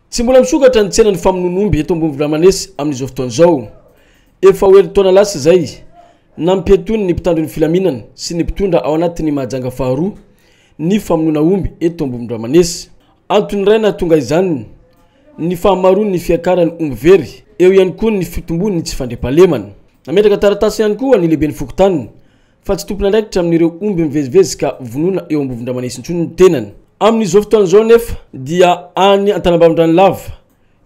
Tsy mbola misokatra ny tsenan'ny famonoan'omby eto Ambovomdramanesy amin'izao fotoana izao. Efa ho herintaona lasa izay, nampiatoany ny mpitandro ny filaminana sy ny mpitondra ao anatin'ny Mahajanga faharoa ny famonoana omby eto Ambovomdramanesy. Antony iray nahatonga izany ny fahamaroan'ny fiakaran'ny omby very, eo ihany koa ny fitombon'ny tsy fandriampahalemana. Nametraka taratasy ihany koa ny lehiben'ny fokontany fa tsy tompon'andraikitra amin'ireo omby mivezivezy ka vonoina eo Ambovomdramanesy intsony ny tenany. Amin'izao fotoana izao anefa dia any Antanambavindranolava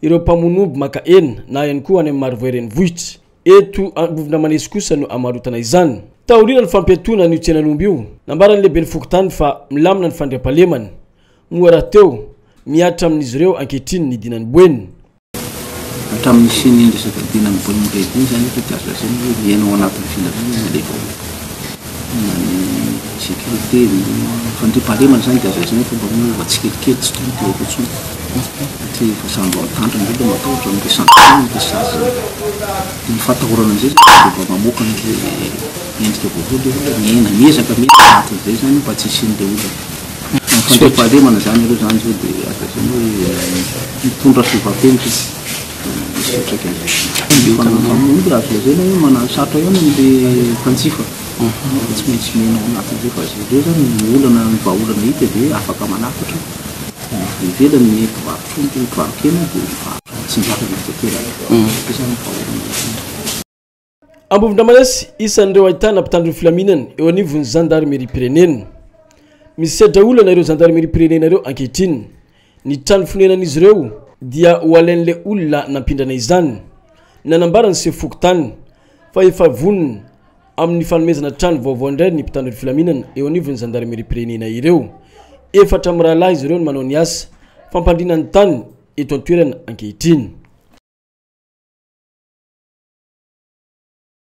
ireo mpamono omby maka hena na ihany koa any amin'ny Marovoay renivohitra. Eto Ambovomdramanesy kosa no amarotana izany. Taorian'ny fampiatoana an'io tsenan'omby io, nambaran'ny lehiben'ny fokontany fa milamina ny fandriampahalemana. Moa rahateo, mihatra amin'izy ireo ankehitriny ny dinan'i Boeny. Hatramin'ny nisian'iny resaka dinan'i Boeny mirehitra iny izany efa tsy azo lazaina hoe miaina ao anatin'ny filaminana ilay vahoaka. Na ny sécurité, ny fandriampahalemana izany dia azo lazaina fa mba miova tsikelikely tsy toy ny teo aloha intsony. Satria efa samy mba mitandrina ny olona matahotra ny resaka ny resaka izany. Dia ny fahatahorana an'izay izany dia mba mamoaka an'ilay endrika vaovao ilay olona, miaina, miezaka miaina ao anatin'izay izany mba tsy hisian'ilay olana. Ny fandriampahalemana izany aloha izany izao dia azo lazaina hoe mitondra fiovam-penitra misy fiantraikany. Ny famonoana dia azo lazaina hoe mananosarotra ihany amin'ilay mpanjifa fa tsy maintsy miaina ao anatin'izay fa izy ireo izany ny olana ny vahaolana hita dia afaka manafatra avy any ivelany ny mpivarotra omby, ny mpivaro-kena dia mivarotra antsinjarany tanteraka. Izay izany ny vahaolana hita. Ambovondramanesy, isan'ireo ahitana mpitandro ny filaminana eo anivon'ny zandarimeriam-pirenena. Misedra olana ireo zandarimeriam-pirenena ireo ankehitriny. Ny trano fonenan'izy ireo dia ho alain'ilay olona nampindrana izany. Nanambara ny sefo fokontany fa efa vonona amin'ny fanomezana trano vaovao indray ny mpitandro ny filaminana eo anivon'ny zandarimeriam-pirenena ireo. Efatra mirahalahy izy ireo no manao ny asa fampandriana ny tany eto an-toerana ankehitriny.